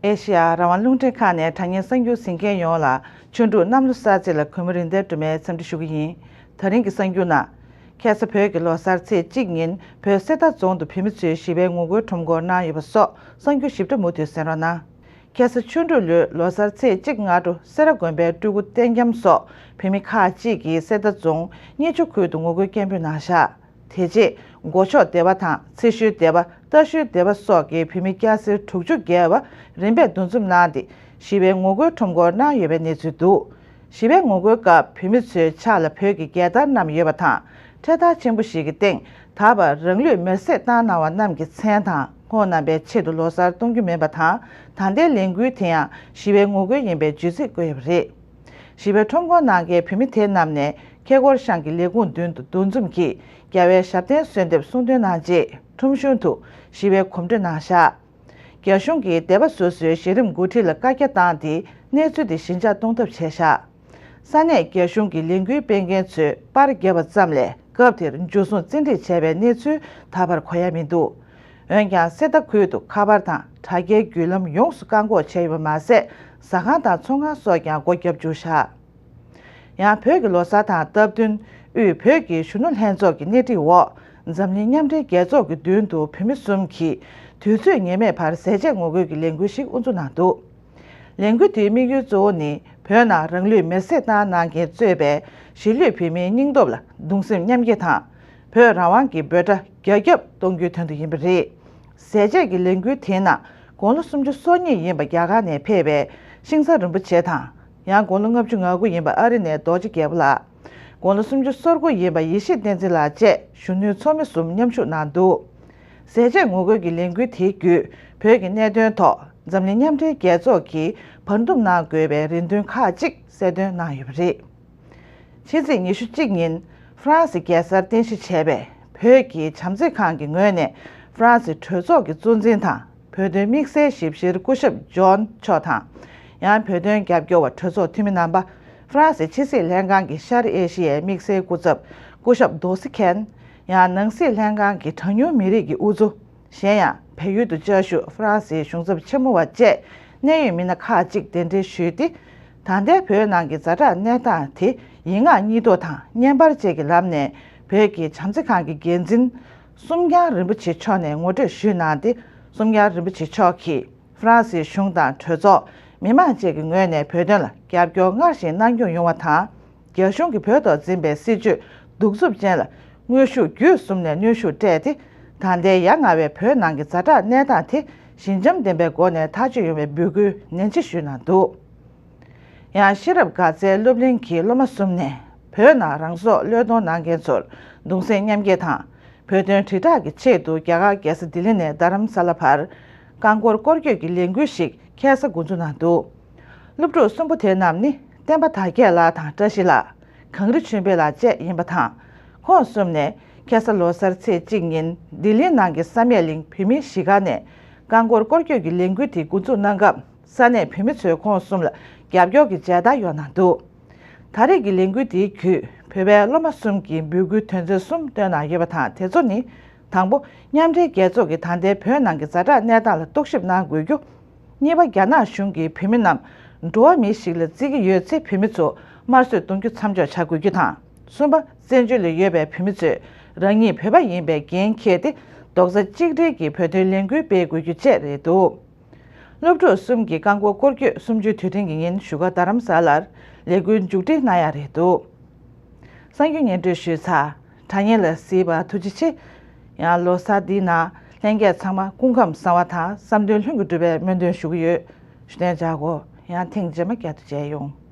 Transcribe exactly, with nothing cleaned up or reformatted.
ཨེ་ཤེ་ཡ་རང་དབང་རླུང་འཕྲིན་ཁང་ནས་དྲ་བརྙན་གསར་འགྱུར་གཟིགས་མཁན་ཡོངས་ལ་ཆུ་འབྲུག་གནམ་ལོ་གསར་ཚེས་ལ་གུས་མོ་རིག་ལྡན་སྒྲོལ་མས་འཚམས་འདྲི་ཞུ་གི་ཡིན། ད་རིང་གི་གསར་འགྱུར་ནང་། ཁ་སང་བོད་ཀྱི་ལོ་གསར་ཚེས་གཅིག་ཉིན་བོད་གསེར་རྟ་རྫོང་དུ་བོད་མི་ཚོས་ཞི་བའི་ངོ་རྒོལ་ཁྲོམ་སྐོར་གནང་ཡོད་པ་སོགས་གསར་འགྱུར་ཞིབ་ཕྲ་མུ་མཐུད་གསན་རོགས་གནང་། ཁ་སང་ཆུ་འབྲུག་ལོའི་ལོ་གསར་ཚེས་གཅིག་སྔ་དྲོ་སེ་ར་དགོན་པའི་སྤྲུལ་སྐུ་བསྟན་རྒྱམ་སོགས་བོད་མི་ཁག་ཅིག་གིས་གསེར་རྟ་རྫོང་གཉེར་ཆུང་ཁུལ་དུ་ངོ་རྒོལ་སྐད་འབོད་གནང་བཞག་དེ་རྗེས་སྒོ་ཕྱོགས་སྡེ་བ་དང་ཚེ་ཤུལ་སྡེ་བ། རྟ་ཤུལ་སྡེ་བ་སོགས་ཀྱི་བོད་མི་སྐྱ་སེར་དྲུག་ཅུ་བརྒལ་བ་རིམ་པས་འདུ་འཛོམས་གནང་སྟེ་ཞི་བའི་ངོ་རྒོལ་ཁྲོམ་སྐོར་གནང་ཡོད་པའི་གནས་ཚུལ་འདུག་ཞི་བའི་ངོ་རྒོལ་སྐབས་བོད་མི་ཚོའི་ཕྱག་ལ་བོད་ཀྱི་རྒྱལ་དར་བསྣམས་ཡོད་པ་དང་། འཕྲེད་དར་ཆེན་པོ་ཞིག་གི་སྟེང་ད་བར་རང་ལུས་མེར་སྲེག་བཏང་གནང་བ་རྣམས་ཀྱི་མཚན་དང་། ཁོང་རྣམ་པའི་ཆེད་དུ་ལོ་གསར་གཏོང་རྒྱུ་མིན་པ་དང་། ད་ལྟའི་ལས་འགུལ་དེ་ཡང་ཞི་བའི་ངོ་རྒོལ་ཡིན་པའི་བརྗོད་ཚིག་བཀོད་ཡོད་པ་རེད། ཞི་བའི་ཁྲོམ་སྐོར་གནང་མཁན་བོད་མི་དེ་རྣམས་ནས་ཁེ་ཀོར་ཤང་གི་ལས་ཁུངས་མདུན་དུ་འདུ་འཛོམས་ཀྱིས་རྒྱལ་བའི་ཞབས་བརྟན་གསོལ་འདེབས་གསུང་འདོན་གནང་རྗེས་ཁྲོམ་གཞུང་དུ་ཞི་བའི་གོམ་བགྲོད་གནང་བཞག་རྒྱ་གཞུང་གིས་སྡེ་པ་སོ་སོའི་གཞི་རིམ་འགོ་ཁྲིད་ལ་བཀའ་རྒྱ་བཏང་སྟེ་གནས་ཚུལ་དེ་ཞི་འཇགས་གཏོང་ཐབས་བྱས་བཞག་ས་གནས་རྒྱ་གཞུང་གི་ལས་འགུལ་སྤེལ་མཁན་ཚོས་པར་བརྒྱབ་པ་ཙམ་ལས་སྐབས་དེར་འཇུ་བཟུང་བཙན་ཁྲིད་བྱས་པའི་གནས་ཚུལ་ད་བར་གོ་ཡ་མི་འདུག་འོན་ཀྱང་གསེར་རྟ་ཁུལ་དུ་ཁ་པར་དང་དྲ་རྒྱའི་བརྒྱུད་ལམ་ཡོངས་སུ་བཀག་འགོག་བྱས་ཡོད་པ་མ་ཟད། ཟ་ཁང་དང་ཚོང་ཁང་སོགས་ཀྱང་སྒོ་བརྒྱབ་བཅུག་བཞག་ཡང་བོད་ཀྱི་ལོ་གསར་དང་སྟབས་བསྟུན་དབུས་བོད་ཀྱི་གཞོན་ནུ་ལྷན་ཚོགས་ཀྱི་སྣེ་ཁྲིད་འོག་འཛམ་གླིང་མཉམ་འབྲེལ་རྒྱལ་ཚོགས་ཀྱི་མདུན་དུ་བོད་མི་གསུམ་གྱིས་དུས་ཚོད་ངེས་མེད་བར་ཟས་བཅད་ངོ་རྒོལ་གྱི་ལས་འགུལ་ཞིག་དབུ་འཛུགས་གནང་འདུག་ལས་འགུལ་དེའི་དམིགས་ཡུལ་གཙོ་བོ་ནི་བོད་ནང་རང་ལུས་མེར་སྲེག་བཏང་གནང་མཁན་གཙོས་པའི་གཞིས་ལུས་བོད་མིའི་སྙིང་སྟོབས་ལ་གདུང་སེམས་མཉམ་སྐྱེད་དང་། བོད་རང་དབང་གི་འབོད་སྒྲ་རྒྱ་ཁྱབ་གཏོང་རྒྱུའི་དོན་དུ་ཡིན་པ་རེད། ཟས་བཅད་ཀྱི་ལས་འགུལ་དེའི་ནང་དགུང་ལོ་སུམ་ཅུ་སོ་གཉིས་ཡིན་པ་རྒྱ་གར་ནས་ཕེབས་པའི་ཤིང་བཟའ་རིན་པོ་ཆེ་དང་། ཡང་དགུང་ལོ་ལྔ་བཅུ་ང་དགུ་ཡིན་པ་ཨ་རི་ནས་རྡོ་རྗེ་རྒྱལ་པོ་ལགས། དགུང་ལོ་སུམ་ཅུ་སོ་དགུ་ཡིན་པ་ཡེ་ཤེས་བསྟན་འཛིན་ལགས་བཅས་གཞོན་ནུའི་ཚོགས་མི་གསུམ་མཉམ་ཞུགས་གནང་འདུག་ཟས་བཅད་ངོ་རྒོལ་གྱི་ལས་འགུལ་དེའི་བརྒྱུད་བོད་ཀྱི་གནད་དོན་ཐོག་འཛམ་གླིང་མཉམ་འབྲེལ་རྒྱལ་ཚོགས་ཀྱིས་བར་འདུམ་གནང་དགོས་པའི་རེ་འདུན་ཁག་ཅིག་གསལ་སྟོན་གནང་ཡོད་པ་རེད། ཕྱི་ཚེས་ཉི་ཤུ་གཅིག་ཉིན་ཧྥ་རན་སི་རྒྱལ་སར་རྟེན་གཞི་བྱས་པའི་བོད་ཀྱི་བྱམས་བརྩེ་ཁང་གི་ངོས་ནས་ཧྥ་རན་སི་གྲོས་ཚོགས་ཀྱི་གཙོ་འཛིན་དང་། བོད་དོན་དམིགས་བསལ་ཞིབ་བཤེར་སྐུ་ཞབས་ཇོན་མཆོག་དང་། ཡང་བོད་དོན་རྒྱབ་སྐྱོར་བ་གྲོས་ཚོགས་འཐུས་མི་རྣམ་པ། ཧྥ་རན་སི་ཕྱི་སྲིད་ལྷན་ཁང་གི་ཤར་ཨེ་ཤི་ཡའི་དམིགས་བསལ་སྐུ་ཚབ་སྐུ་ཞབས་རྡོ་སི་ཁན། ཡང་ནང་སྲིད་ལྷན་ཁང་གི་གྲངས་ཉུང་མི་རིགས་ཀྱི་དབུ་གཙོ། གཞན་ཡང་བལ་ཡུལ་དུ་བཅའ་བཞུགས་ཧྥ་རན་སིའི་གཞུང་ཚབ་ཆེན་མོ་བ་བཅས་གནད་ཡོད་མི་སྣ་ཁག་ཅིག་གདན་འདྲེན་ཞུས་ཏེ། ད་ལྟའི་བོད་ནང་གི་ཛ་དྲག་གནས་སྟངས་དེ་ཡིག་ངག་གཉིས་ཐོག་དང་བརྙན་པར་བཅས་ཀྱི་ལམ་ནས་བོད་ཀྱི་བྱམས་བརྩེ་ཁང་གི་འགན་འཛིན་གསུམ་རྐྱང་རིན་པོ་ཆེ་མཆོག་ནས་ངོ་སྤྲོད་ཞུས་གནང་སྟེ། གསུམ་རྐྱང་རིན་པོ་ཆེ་མཆོག་གིས་ཧྥ་རན་སིའི་གཞུང་དང་གྲོས་ཚོགས། མི་མང་བཅས་ཀྱི་ངོས་ནས་བོད་དོན་ལ་རྒྱབ་སྐྱོར་སྔར་བཞིན་གནང་སྐྱོང་ཡོང་བ་དང་། རྒྱ་གཞུང་གིས་བོད་ཐོག་འཛིན་པའི་སྲིད་བྱུས་གདུག་རྩུབ་ཅན་ལ་དངོས་ཤུགས་བརྒྱུད་གསུམ་ནས་གནོན་ཤུགས་སྤྲད་དེ། ད་ལྟའི་ཡ་ང་བའི་བོད་ནང་གི་ཛ་དྲག་གནས་སྟངས་དེ་ཞི་འཇམ་ལྡན་པའི་སྒོ་ནས་ཐག་གཅོད་ཡོང་བའི་འབོད་སྐུལ་ནན་ཆེ་ཞུས་གནང་འདུག་ཡང་ཤེས་རབ་དགའ་ཚལ་སློབ་གླིང་གི་སློབ་མ་གསུམ་ནས་བོད་ནང་རང་སྲོག་བློས་གཏོང་གནང་མཁན་ཚོར་གདུང་སེམས་མཉམ་སྐྱེད་དང་། བོད་དོན་དྲིལ་བསྒྲགས་ཀྱི་ཆེད་དུ་རྒྱ་གར་རྒྱལ་ས་ལྡི་ལི་ནས་རྡ་རམ་ས་ལ་བར་རྐང་འཁོར་སྐོར་སྐྱོད་ཀྱི་ལས་འགུལ་ཞིག་ཁ་སང་འགོ་འཛུགས་གནང་འདུག་སློབ་ཕྲུག་གསུམ་པོ་དེ་རྣམས་ནི་བསྟན་པ་དར་རྒྱས་ལགས་དང་བཀྲ་ཤིས་ལགས། གངས་རི་ཆོས་འཕེལ་ལགས་བཅས་ཡིན་པ་དང་། ཁོང་གསུམ་ནས་ཁ་སང་ལོ་གསར་ཚེས་གཅིག་ཉིན་ལྡི་ལིའི་ནང་གི་བསམ་ཡས་གླིང་བོད་མིའི་གཞིས་སྒར་ནས་རྐང་འཁོར་སྐོར་སྐྱོད་ཀྱི་ལས་འགུལ་དེ་འགོ་འཛུགས་གནང་སྐབས། ས་གནས་བོད་མི་ཚོས་ཁོང་གསུམ་ལ་རྒྱབ་སྐྱོར་གྱི་མཇལ་དར་གཡོགས་གནང་འདུག་ད་རེས་ཀྱི་ལས་འགུལ་དེའི་བརྒྱུད་བོད་པའི་སློབ་མ་གསུམ་གྱིས་འབོད་སྐུལ་དོན་ཚན་གསུམ་བཏོན་གནང་ཡོད་པ་དང་། དེ་ཚོ་ནི། དང་པོ། མཉམ་འབྲེལ་རྒྱལ་ཚོགས་ཀྱིས་ད་ལྟའི་བོད་ནང་གི་ཛ་དྲག་གནས་སྟངས་ལ་རྟོག་ཞིབ་གནང་དགོས་རྒྱུ། གཉིས་པ། རྒྱ་ནག་གཞུང་གིས་བོད་མི་རྣམས་འགྲོ་བ་མི་ཞིག་ལ་བརྩི་གི་ཡོད་ཚེ་བོད་མི་ཚོ་དམར་གསོད་གཏོང་རྒྱུ་མཚམས་འཇོག་བྱ་དགོས་རྒྱུ་དང་། གསུམ་པ། བཙན་བྱོལ་ལ་ཡོད་པའི་བོད་མི་ཚོས་རང་ཉིད་བོད་པ་ཡིན་པའི་འགན་འཁྱེར་ཏེ། རྡོག་རྩ་གཅིག་སྒྲིལ་གྱིས་བོད་དོན་ལས་འགུལ་སྤེལ་དགོས་རྒྱུ་བཅས་རེད་འདུག་སློབ་ཕྲུག་གསུམ་གྱིས་རྐང་འཁོར་སྐོར་སྐྱོད་གསུམ་བཅུའི་དུས་དྲན་གྱི་ཉིན་བཞུགས་སྒར་རྡ་རམ་ས་ལར་ལས་འགུལ་མཇུག་སྒྲིལ་གནང་ཡ་རེད་འདུག་གསར་འགྱུར་སྙན་སྒྲོན་ཞུས་ཚར། དྲ་བརྙན་ལ་གཟིགས་པར་ཐུགས་རྗེ་ཆེ། ཡང་ལོ་གསར་འདིའི་ནང་ལྷན་རྒྱས་ཚང་མ་སྐུ་ཁམས་བཟང་བ་དང་བསམ་དོན་ལྷུན་གྱིས་འགྲུབ་པའི་སྨོན་འདུན་ཞུ་གི་ཡོད། ཞུ་དོན་བྱ་དགོས། ཡང་ཐེངས་རྗེས་མ་བསྐྱར་དུ་མཇལ་ཡོང་།